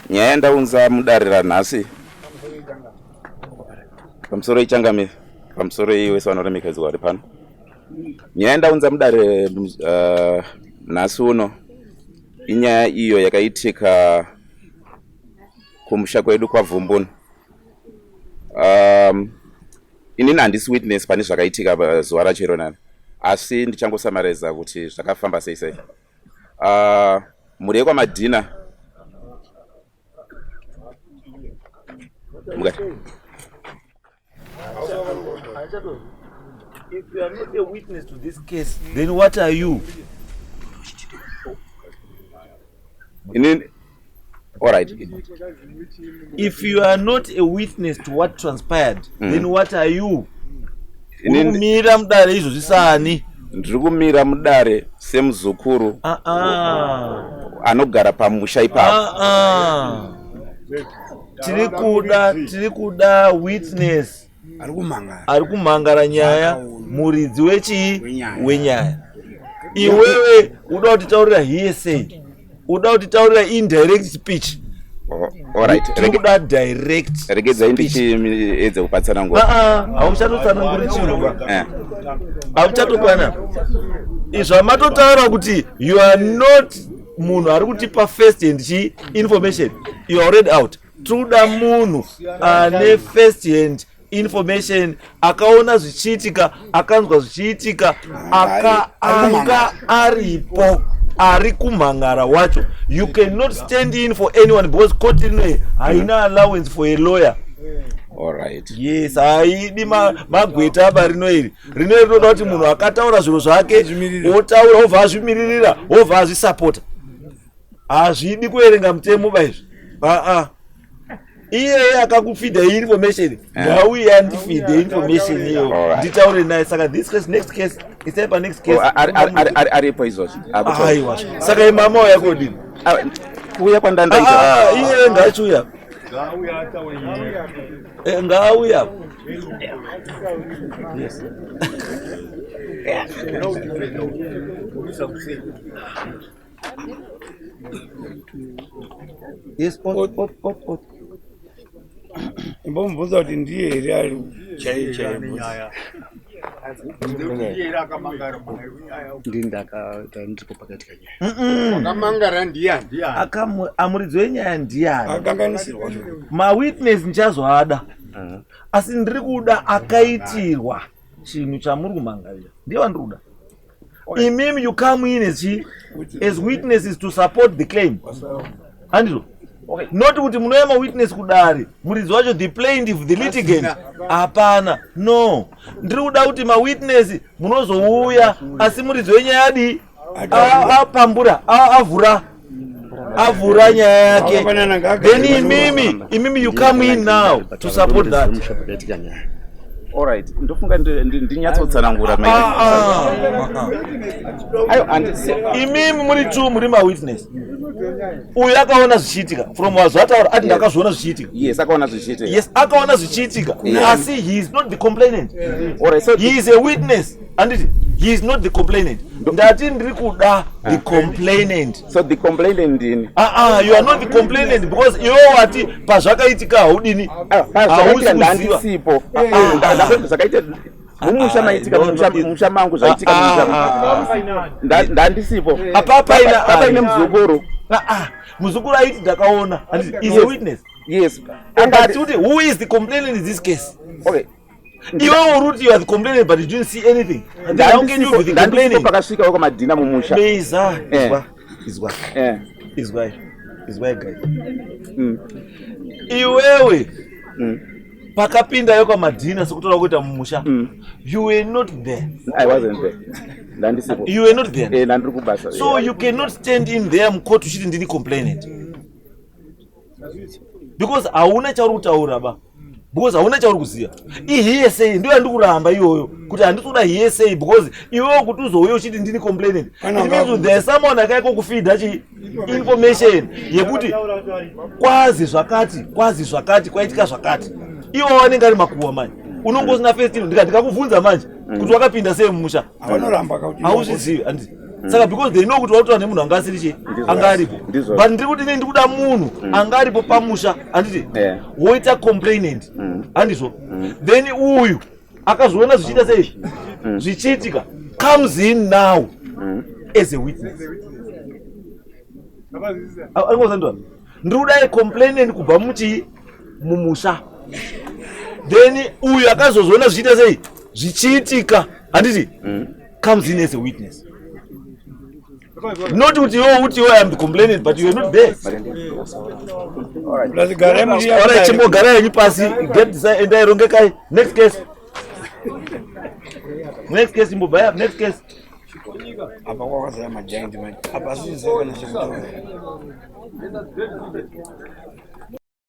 Nyaya yandaunza mudare ranhasi pamusoro ichangamire, pamusoro iwese vanoremekedzwa vari pano. Nyaya yandaunza mudare nhasi uno inyaya iyo yakaitika kumusha kwedu kwaVhumbunu. Inini handisi witness pane zvakaitika zuva racho ironani, asi ndichangosamareza kuti zvakafamba sei sei. Mhuri yekwaMadhina mukati. If you are not a witness to this case, then what are you? Inini, all right. If you are not a witness to what transpired, then what are you? Inini Uri kumira mudare izvozvi sani? Ndiri kumira mudare semuzukuru anogara pamusha ipapo. Tiri kuda witness ari kumhangara. Ari kumhangara nyaya, muridzi wechii? Wenyaya. Iwewe uda kutitaurira hearsay, uda kutitaurira indirect speech. Oh, all right. Tiri kuda direct Regedzai speech. Ndichiedze kupatsanangura. Ah, ah, hauchatotsananguri chinhu ba. Hauchatokwana izvo amatotaura kuti you are not munhu ari kutipa first hand chi information. You are already out. Tiri kuda munhu ane first hand information, akaona zvichiitika, akanzwa zvichiitika, anga aripo, ari kumhangara wacho. You cannot stand in for anyone because court inoyi haina allowance for a lawyer. All right. Yes, haidi magweta apa. Rino iri rino iri rinoda kuti munhu akataura zviro zvake otaura, obva azvimiririra, obva azvisapota. Hazvidi kuverenga mutemo ba izvi. Aa, iyeye akakufidha information ngauye andifidhe information iyoyo, nditaure naye. Saka this case, next case, isai panext case. Oh, aripo izvozvi. Aiwa, saka imama waya kodini? Ah, kuuya kwandandaita. Ah, iye ngachiuya. Ngauya. Yes. Yes, ot, ot, ot, ot. Imbomubvunza kuti ndiye here ari chaiye chaiye. Ndini ndiripo pakati kanyaya. Wakamangara ndiani? Amuridzi wenyaya ndiani? Akakanganisirwa. Mawitness ndichazoada, asi ndiri kuda akaitirwa chinhu chamuri kumangarira, ndiye wandiri kuda. Imimi you come in as chi as witnesses to support the claim, handizvo? Not kuti munouya mawitness kudare, muridzi wacho, the plaintiff, the litigant, hapana. No, ndiri kuda kuti mawitness munozouya, asi muridzi wenyaya adii? Apambura, avhura nyaya yake. Wakafanana ngaagare. Then imimi you come in now to support that. Musha pakaitika nyaya. Alright, ndofunga ndinyatsotsanangura. Ah, ah. Ayo, handisi. Imimi muri two, muri mawitness. Uyu akaona zvichiitika from wazvataura, ati ndakazviona zvichiitika. Yes, akaona zvichiitika. Yes, akaona zvichiitika, asi he is not the complainant. Alright, so He is a witness, anditi? He is not the complainant. Ndati ndiri kuda the complainant. So the complainant ndini. Ah, ah, you are not the complainant because iwe wati pazvakaitika haudini? Ah, Hausi zvakaitika kuziva. ndandisipo. Zvakaita mumusha maitika, mumusha mangu zvaitika mumusha. Ndandisipo. Apa paina Paine muzukuru. Ah, ah, muzukuru aiti ndakaona, anditi? Is a witness. Yes. But kuti who is the complainant in this case? Okay. Iwe uri kuti you are the complainant, but you didn't see anything. Then how can you be the Ndandisipo complainant? pakasvika wekwaMadhina mumusha. Meiza, izwa, izwa, izwai, izwai guys. Iwewe, pakapinda yekwaMadhina sekutaura kuita mumusha, you were not there. I wasn't there, ndandisipo. You were not there. Eh, ndandiri kubasa. So you cannot stand in there mucourt uchiti ndini complainant, because hauna chauri kutaura ba, because hauna chauri kuziva. Ihearsay ndiyo yandiri kuramba iyoyo, kuti handisi kuda hearsay, because iwewo kuti uzouya uchiti ndini complainant, it means there is someone akaiko kufeeda chi information yekuti kwazi zvakati, kwazi zvakati, kwaitika zvakati. Iwo wanenge ari makuhwa manje, unonge usina first. Ndikakubvunza manje kuti wakapinda sei mumusha, Vanoramba kuti hauzvizivi, handiti? Saka because they know kuti wakutora nemunhu anga asiri chii, anga aripo. Ndizvo. But ndiri kuti inini ndikuda munhu anga aripo pamusha, handiti? Yeah. Woita complainant, handizvo? Then uyu akazviona zvichiita sei, zvichiitika, comes in now as a witness. Angozandwa, ndiri kuda complainant kubva muchii, mumusha. Then uyu akazozviona zvichiita sei, zvichiitika, handiti, comes in as a witness, not kuti iwe uti iwe am the complainant, but you are not there. Plus garai muri. Alright, chimbogara henyu pasi. Get endai, rongekai. Next case, next case, imbobvaya next case. Apa kwakazara majaindi manje, apa asisisa kana chekutora.